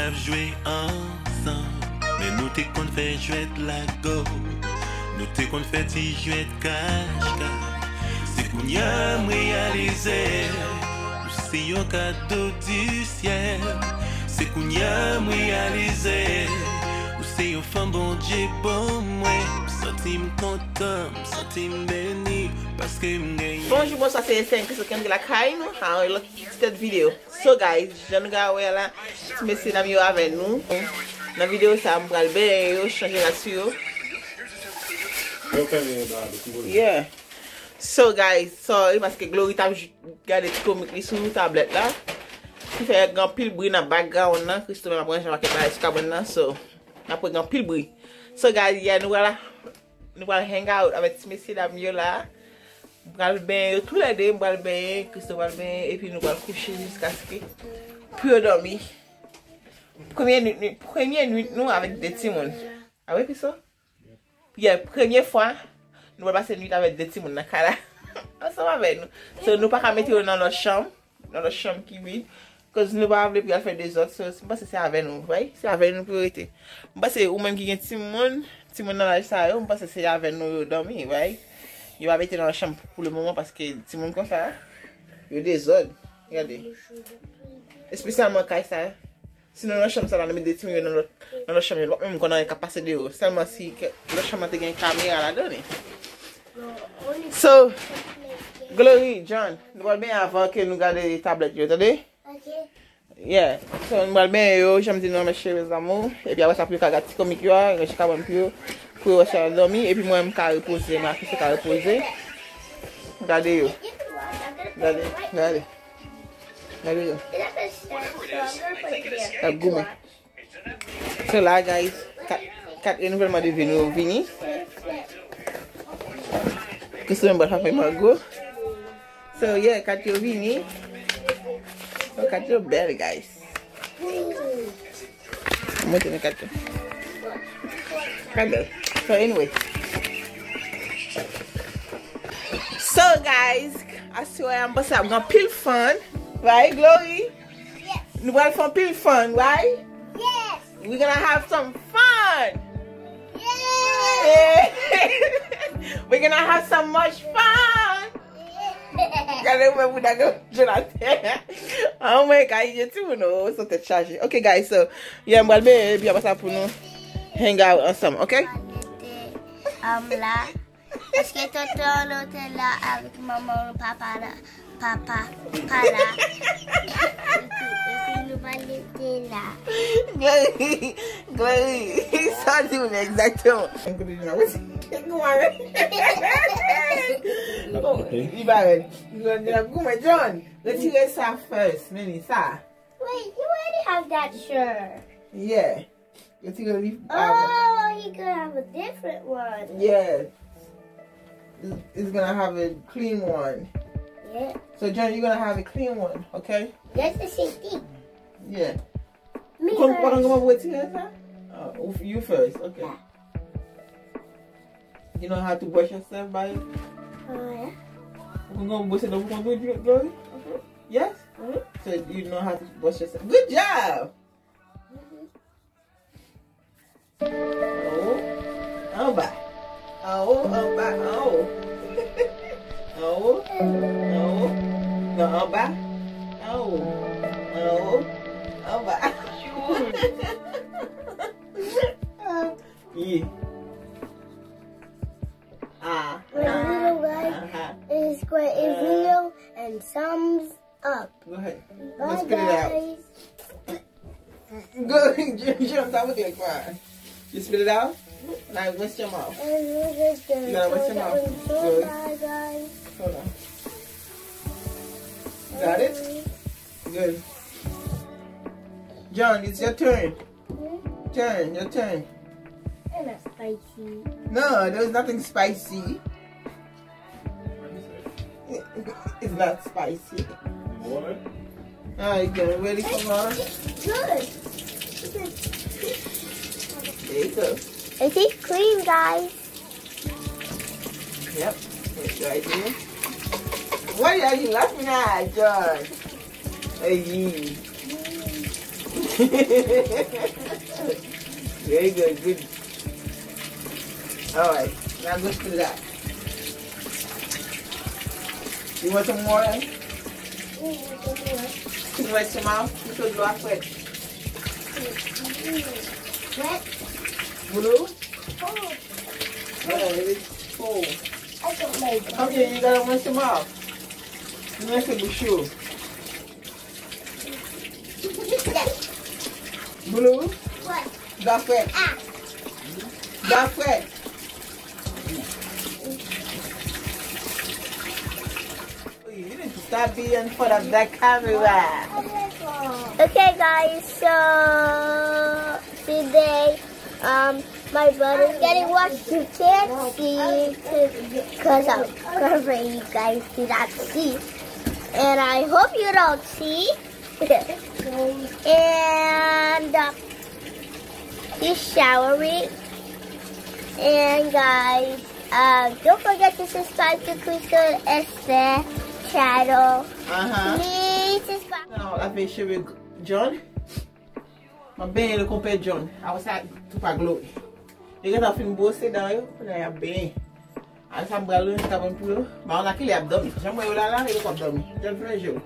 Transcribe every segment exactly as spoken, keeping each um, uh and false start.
N ap jwe ansanm, men nou te konn fè jwèt lago. Nou te konn fè ti jwèt kach kach. Se kounye a m reyalize, ou se yon kado di syèl. Se kounye a m reyalize, ou se yon fanm Bondye ban mwen. M santi m kontan, m santi m beni, paske m genyen. Bonjou, bonswa, se Senk Kristo ki antre lakay nou. A, yon lòt ti tèt videyo. So guys, jan nou ka wè la, ti mesye dam yo avè nou. Nan videyo sa, m pral benyen yo, chanje rad sou yo. Yo fèmen ba yo, ti boul. Yeah. So guys, sorry paske Glory t ap j- gade ti komik li sou tablèt la. Ki fè gen anpil bri nan background nan. Christo menm ap ranje yon pakèt bagay sou kabann nan, so n ap gen anpil bri. So guys, yeah, nou pral la. Nou pral hang out avèk ti mesye dam yo la. M pral benyen yo toulède, m pral benyen, Christo pral benyen, epi nou pral kouche jiskaske pou yo dòmi. Premye nwit, nwit, premye nwit nou avèk de timoun. A wi, Christo? Yeah, premye fwa nou pral pase nwit avèk de timoun nan kay la. Ansanm avèk nou. So, nou pa ka mete yo nan lòt chanm. Nan lòt chanm ki vid. Cause nou pa vle pou y al fè dezòd, so, m panse se avè nou, right? Se avè nou pou yo rete. M panse ou menm ki gen timoun, timoun nan laj sa yo, m panse se avè nou yo dòmi, right? Yo pa mete nan lòt chanm pou le moman paske timoun konsa, yo dezòd. Gade. Espesyalman kay sa. Si nou nan chanm sa la, nou met de timoun yo nan lòt, nan lòt chanm yo, nou p ap menm konn anyen k ap pase deyò. Sèlman si kè- lòt chanm nan te gen kamera ladan li. So, Glory, John, nou pral benyen avan ke nou gade tablèt yo, tande? Ok. Yeah. So, nou pral benyen yo, jan m di nou, mes chéris amour. Epi apre sa, pou yo ka gade ti komik yo a, ranje kabann pou yo, pou yo wè si y ap dòmi. Epi mwen, m ka repoze, m ak Christo ka repoze. Gade yo. Gade, gade. Gade yo. Y ap goumen. So la, guys, kat, kat renouvèlman de vi nou vini. Christo menm pral frape mango. So, yeah, kat yo vini. So, kat yo bèl, guys. Montre nou kat yo. Kat bèl. So, anyway. So, guys, aswè a, m panse ap gen anpil fun. Right, Glory? Nou pral fè anpil fun, right? Yes. We're gonna have some fun. Yay! We're gonna have some much fun. Gade mwen pou dago Jonathan. Oh my God, yo timoun, oh, sa tèt chaje. Ok, guys, so, yeah, m pral benyen, epi apre sa pou nou hang out ansanm, ok? Um, la. Paske tonton nou te la avèk manman nou, papa la, papa pa la. Epi, epi nou pa te la. Glory, Glory, sa w di w la egzakteman. Li parèt. Li ap goumen. John, retire sa first, men sa. Wait, you already have that shirt. Yeah. Retire li avan. Oh, he could have a different one. Yes. It's gonna have a clean one. Yeah. So, John, you're gonna have a clean one, okay? That's the same thing. Yeah. Me first. Ou konn kòman pou retire sa? Oh, you first, okay. Yeah. You know how to brush yourself, babe? Oh, yeah. Ou konn kòman bwose dan pou kont ou, Glory? Mm-hmm. Yes? Mm-hmm. So, you know how to brush yourself. Good job! Mm-hmm. Anwo, anba. Anwo, anba, anwo. Anwo, anwo. Non, anba. Anwo, anwo, anba. Yeah. Ah. Real, guys, is square is real and thumbs up. Go ahead. Bye, guys. Go, Jim, Jim, stop looking at crying. You spit it out? Now rinse your mouth. You gotta rinse your mouth. Good. Bye, guys. Hold on. Got it? Good. John, it's your turn. Hmm? Turn, your turn. It's not spicy. No, there's nothing spicy. It's not spicy. Water? Alright, get ready for water. Good. There you go. Is it clean, guys? Yep. It's right there. What are you laughing at, John? Hey. Very good, good. All right, now go to that. You want some water? You want some more? Pito dlo a frèt. What? Blue? Oh. Yeah, it is cold. I don't like that. Come here, you gotta rinse them off. Rinse bouch ou. Blue? What? Dlo a frèt. Ah. Dlo a frèt. Stop being in front of that camera. Okay, guys, so today, um, my brother's getting washed. You can't see because I'm covering, you guys do not see. And I hope you don't see. And uh, he's showering. And guys, uh, don't forget to subscribe to Crystal Esther channel. Aha. Please subscribe. Nan lave cheve John. M ap benyen l konpè John. Apre sa, tou pa Glory. Li gentan fin bwose dan yo, kounye a y ap benyen. Apre sa, m pral ranje kabann pou yo. Ba, on a kilè y ap dòmi. Jan m wè yo la, la, yo p ap dòmi. John, fèmen je w.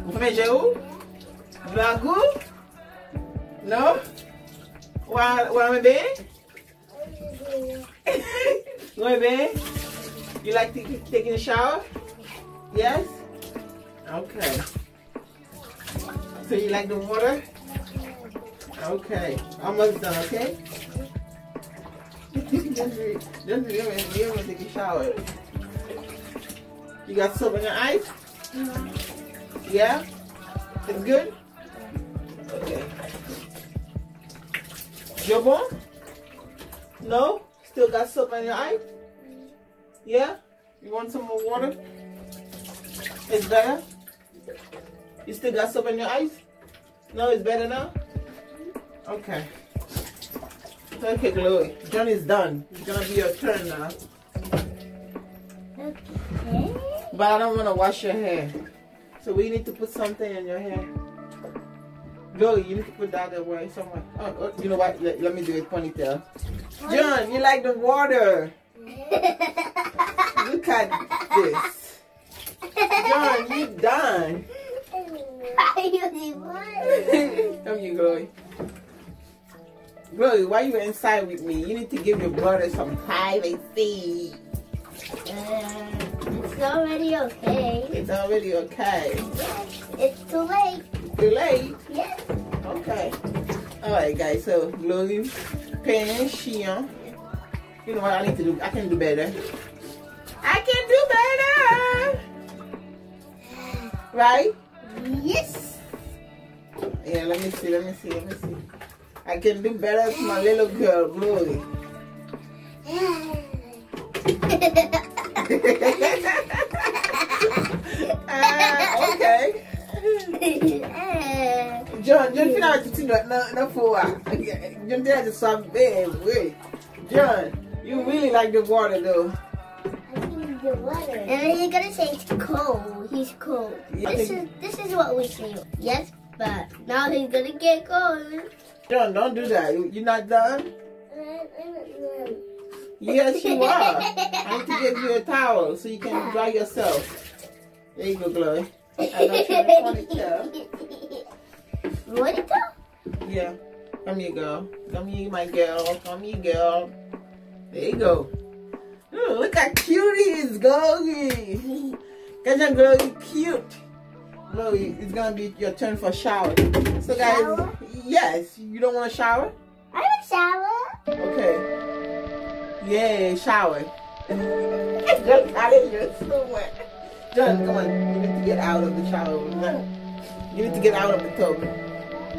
Ou fèmen je w? Dlo a gou? Non? Ou a, ou a renmen benyen? Renmen? You like to, taking a shower? Yes? Okay. So you like the water? Okay. Almost done, okay? Just, just, you haven't, you haven't taken a shower. You got soap in your eyes? Yeah? It's good? Okay. Yo bon? No? Still got soap in your eye? Yeah? You want some more water? It's better? You still got soap in your eyes? No, it's better now? Okay. Okay, Glory. John is done. It's gonna be your turn now. Okay. But I don't wanna wash your hair. So we need to put something in your hair. Glory, you need to put that away somewhere. Oh, oh, you know what? Let, let me do it, ponytail. John, you like the water? Look at this. John, you done. Why you the water? Come here, Glory. Glory, why you inside with me? You need to give your brother some privacy. Uh, it's already okay. It's already okay. Yes, it's too late. Too late? Yes. Okay. All right, guys. So, Glory, penyen chyen. You know what I need to do? I can do better. I can do better. Right? Yes. Yeah, let me see, let me see, let me see. I can do better with my little girl, Glory. Ah, okay. John, John, fin avèk ti ti dwèt nan, nan fou a. John te di sa byen vre. John, you really like the water though. I need the water. And he's gonna say it's cold. He's cold. Yeah. This is, this is what we say. Yes, but now he's gonna get cold. John, don't do that. You, you not done? I'm not done. Yes, you are. I need to give you a towel so you can dry yourself. There you go, Glory. I know you're a ponytail. Ponytail? Yeah. Come here, girl. Come here, my girl. Come here, girl. There you go. Ooh, look how cute he is, Glory. Cause your Glory cute. Glory, it's gonna be your turn for shower. So guys, shower? Yes, you don't wanna shower? I wanna shower. Okay. Yeah, shower. John, I didn't hear so much. John, come on. You need to get out of the shower now. You need to get out of the tub. I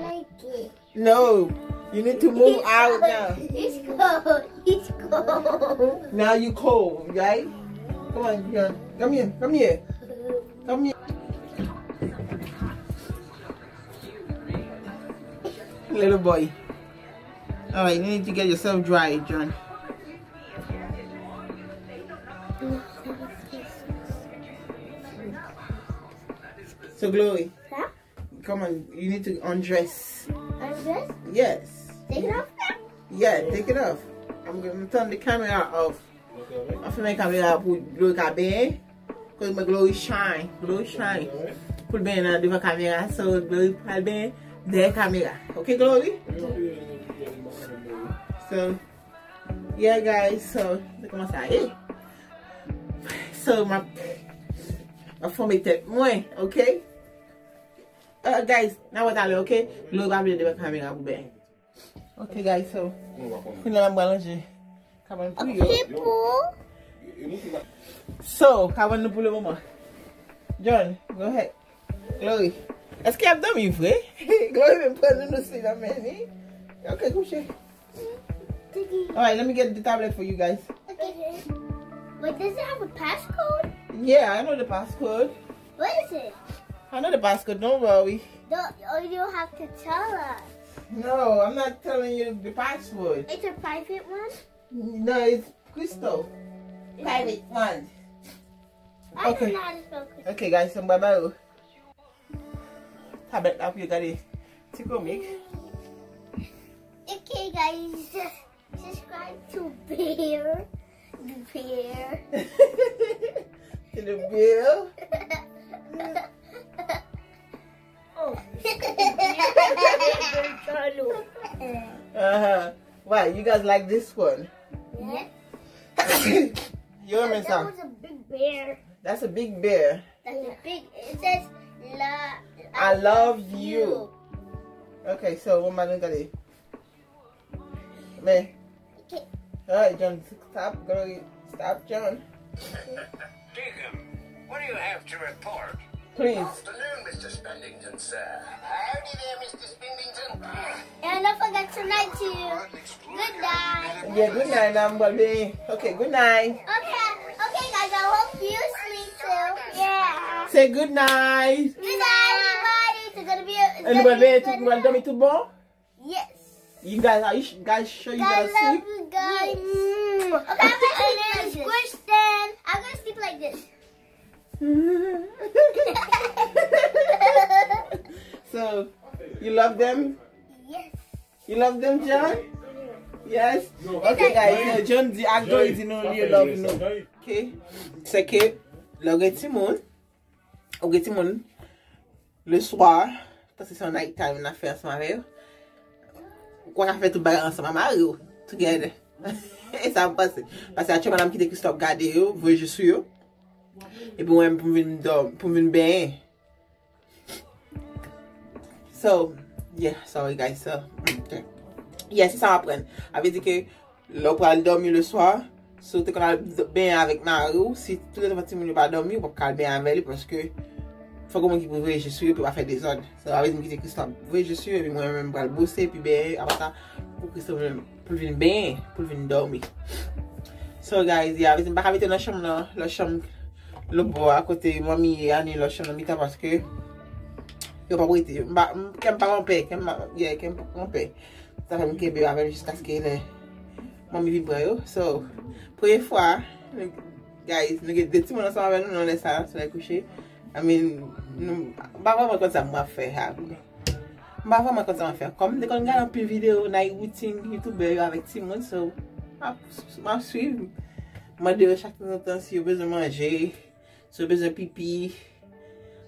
like it. No, you need to move out now. It's cold. It's cold. Now you cold, right? Come on, John. Come here. Come here. Come here. Little boy. All right, you need to get yourself dry, John. So, Glory, huh? Come on, you need to undress. Undress? Yes. Take it off now? Yeah, take it off. I'm gonna turn the camera off. Mwen fèmen kamera pou Glory ka benyen. Kote mwen Glory shine. Glory shine. Pou l benyen nan devan kamera. So Glory pral benyen dèyè kamera. Ok, Glory? So, yeah, guys. So, se kòman sa ye. So, m ap, m ap fòme tèt mwen, ok? Uh, guys, n a wè talè, ok? Glory pa vle devan kamera pou benyen. Ok, guys, so, kounye a m pral ranje kabann pou yo. People. So, kabann nou pou le moman. John, go ahead. Glory. Èske y ap dòmi vre? Glory menm pran nounours li nan men li. Ok, kouche. Alright, let me get the tablet for you guys. Okay. Wait, does it have a passcode? Yeah, I know the passcode. What is it? I know the passcode, don't worry. Don't, oh, you don't have to tell us. No, I'm not telling you the password. It's a private one? No, it's Crystal. Private one. I Okay. Don't know how to spell Crystal. Ok, guys, so m ba ba yo tablet la pou yo gade ti komik. Okay, guys, just subscribe to Bear. Bear. To the bill. Bear channel. Uh-huh. Why? You guys like this one? Yeah. Yo renmen That sa. Was a big bear. That's a big bear. That's a big. It says, "La, I love you." Ok, so, bon, m al gade. Men, Okay. Alright, John, stop, Glory, stop, John. Deacon, what do you have to report? Please. Afternoon, Mister Spendington, sir. Howdy there, Mister Spendington. And don't forget tonight to good night. Yeah, good night, now, baby. Ok, good night. Okay, okay, guys. I hope you sleep too. Yeah. Say good night. Good night, everybody. It's gonna be a. It's And gonna baby, be a tout good moun night. Dormi tout bon? Yes. You guys, are you sh- guys sure you I gonna love sleep? You guys. Okay, I'm gonna sleep like this. Squish them. I'm gonna sleep like this. So, you love them? Yes. You love them, John? Yes? Ok, guys, so John di, ak Glory di nou, li love nou. Ok? Se ke, lè w gen timoun, ou gen timoun, le swa, paske se yon night time n ap fè ansanm avè yo, ou pa ka fè tout bagay ansanm ak mari w, together. E sa m panse. Paske aktyèlman, n ap kite Christophe gade yo, voye je sou yo. Epi mwen, pou m vin dòm, pou m vin benyen. So, yeah, sorry guys, so, mm, ok. Yeah, se sa m aprann. Sa vle di ke lè w pral dòmi le swa, si w te konn al benyen avèk mari w, si tout etan timoun yo pa dòmi, ou p ap ka al benyen avè li paske fòk gen moun ki pou voye je sou yo pou yo pa fè dezòd. So, sa vle di m kite Christophe voye je sou yo, epi mwen menm m pral bwose, epi benyen, apre sa, pou Christophe menm, pou l vin benyen, pou l vin dòmi. So, guys, yeah, sa vle di m pa ka mete nan chanm nan, lòt chanm lòt bò a kote manmi ye a, ni lòt chanm nan mitan paske yo p ap rete. M pa, m, kè m pa anpè, kè m pa, yeah, kè m pa anpè. Sa fè m kenbe yo avè m jiskaske lè manmi vin pran yo. So, premye fwa, guys, nou gen de timoun ansanm avè nou nan lè sa, solèy kouche. I mean, nou, m pa vrèman konn sa m ap fè a. M pa vrèman konn sa m ap fè. Kòm m te konn gade anpil videyo, night routine, youtubè yo avèk timoun, so, m ap, m ap swiv. M mande yo chak tanzantan si yo bezwen manje, si yo bezwen pipi,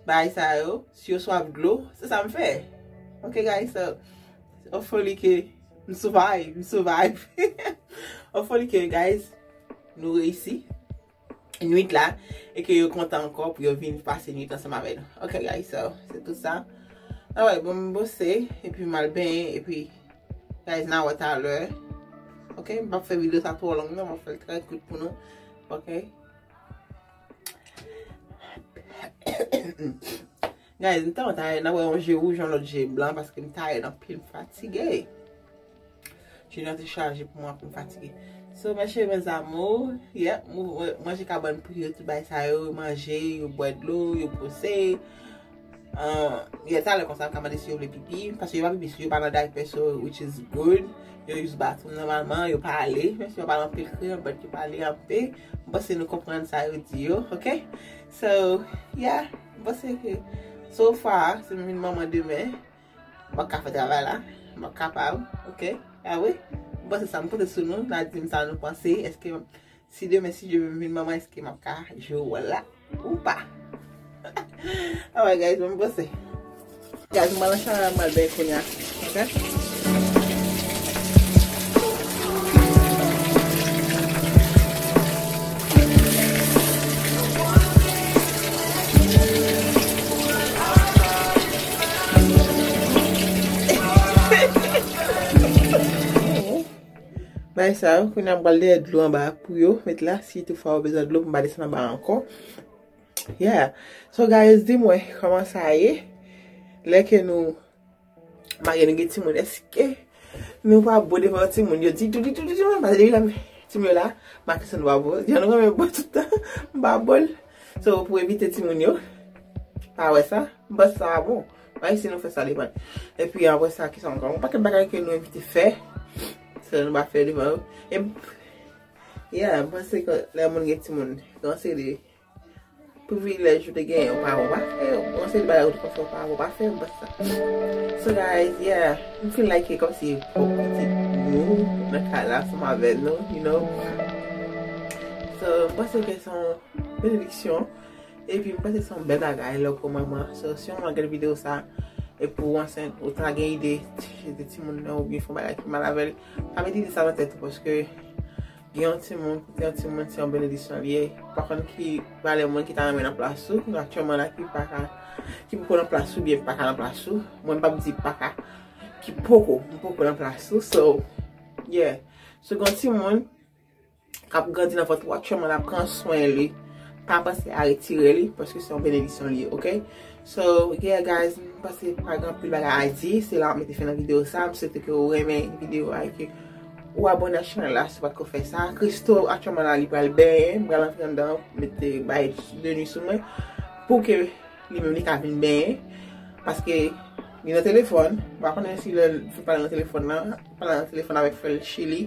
bagay sa yo, si yo swaf dlo, se sa m fè. Ok, guys, so, hopefully ke m survive, m survive. Hopefully ke, guys, nou reyisi nwit la, e ke yo kontan ankò pou yo vin pase nwit ansanm avè nou. Ok, guys, so, se tout sa. Alright, bon, m bwose, epi m al benyen, epi, guys, n a wè talè. Ok, m p ap fè videyo sa twò long, non, m ap fè l trè kout pou nou. Ok. Guys, m tèlman tayè, n ap wè yon je wouj, yon lòt je blan, paske m tayè anpil, m fatige. Jounen an te chaje pou mwen, pou m fatige. So, mes chers, mes amours, yeah, manje kabann pou yo, tout bagay sa yo, yo manje, yo bwè dlo, yo bwose. Uh, yeah, talè konsa, m ka mande si yo vle pipi, paske yo pa pipi, si yo pa nan diaper, so, which is good. Yo use bathroom nòmalman, yo pa ale, menm si yo pa anpil kriye, but yo pa ale anpil. M panse nou konprann sa yo di yo, ok? So, yeah, m panse ke So far, si m vin manman demen, m p ap ka fè travay la. M p ap kapab, ok? A wi? M panse sa, m konte sou nou. N a di m sa nou panse. Èske si demen, si Dye vle m vin manman, èske m ap ka jwe wòl la ou pa? Alright, guys, m panse. Guys, m al nan chanm la, m al benyen kounye a. Ok? Bay sa, kounye a m pral dèyè dlo anba pou yo met la. Si toutfwa yo bezwen dlo, pou m pa desann anba ankò. Yeah. So, guys, di mwen kòman sa ye. Lè ke nou marye, nou gen timoun, èske nou pa bo devan timoun? Yo di tou, di tou, di tou, paske depi lè timoun yo la, m ak Christian pa bo. Jan nou renmen bo tout tan, m pa bo l. So, pou evite timoun yo pa wè sa, m panse sa bon. Wè, si nou fè sa devan. Epi apre sa, ki sa ankò? Yon pakèt bagay ke nou evite fè. So, nou pa fè devan yo. E, yeah, m panse ke lè moun gen timoun, gen yon seri de privilèj ou te genyen, ou pa, ou pa fè yo. Yon seri de bagay ou te konn fè, ou pa, ou pa fè yo, m panse sa. So, guys, yeah, m feel like e kòmsi pwòp pitit nou nan kay la, ansanm avè nou, you know. So, m panse ke se yon benediksyon. Epi m panse se yon bèl bagay lè w pran manman. So, si yon manman gade videyo sa, epi w ansent, ou ta gen ide chete timoun nan, oubyen fè yon bagay ki mal avè l, pa met ide sa nan tèt ou, paske gen yon timoun, pou te yon timoun, se yon benediksyon li ye. Pa konn ki valè moun ki ta renmen nan plas ou, aktyèlman la ki pa ka, ki poko nan plas ou, oubyen pa ka nan plas ou. Mwen, m p ap di pa ka, ki poko, m poko nan plas ou. So, yeah. So, gen yon timoun, k ap grandi nan vant ou aktyèlman la, pran swen li. Pa panse a retire li, paske se yon benediksyon li ye, ok? So, yeah, guys, m panse pa gen anpil bagay a di. Se la m ap mete fen nan videyo sa. M swete ke w renmen videyo a e ke ou abòne ak chanèl la si w pa t ko fè sa. Christo, aktyèlman la, li pral benyen. M pral antre anndan, mete bay de nwi sou mwen. Pou ke li menm li ka vin benyen. Paske li nan telefòn. M pa konnen si lè l fin pale nan telefòn nan, pale nan telefòn avèk frè l Chili.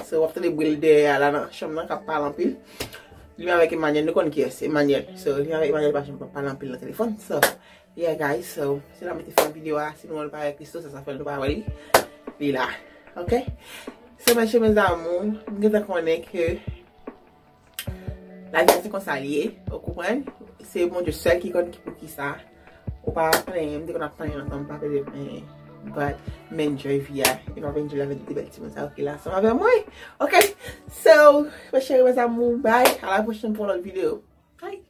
So, w ap tande bri l dèyè a la nan chanm nan k ap pale anpil. Li menm avèk Emmanuel, nou konn kiyès, Emmanuel. So, li menm avèk Emmanuel pa janm pale anpil nan telefòn. So, yeah, guys, so, se la m te fè videyo a. Si nou wè l pa wè Christo, sa, sa fè nou pa wè li. Li la. Ok? So, mes chers, mes amours, m gentan konnen ke lavi a se konsa li ye, ou konprann? Se Bondye sèl ki konn ki pou ki sa. Ou pa plenyen, m te konn ap plenyen lontan, m pa vle plenyen. But, m enjoy vi a. E m ap enjoy avèk de bèl timoun sa yo ki la ansanm avè mwen. Ok? So, mes chers, mes amours, bye. À la prochaine pour une autre vidéo. Bye.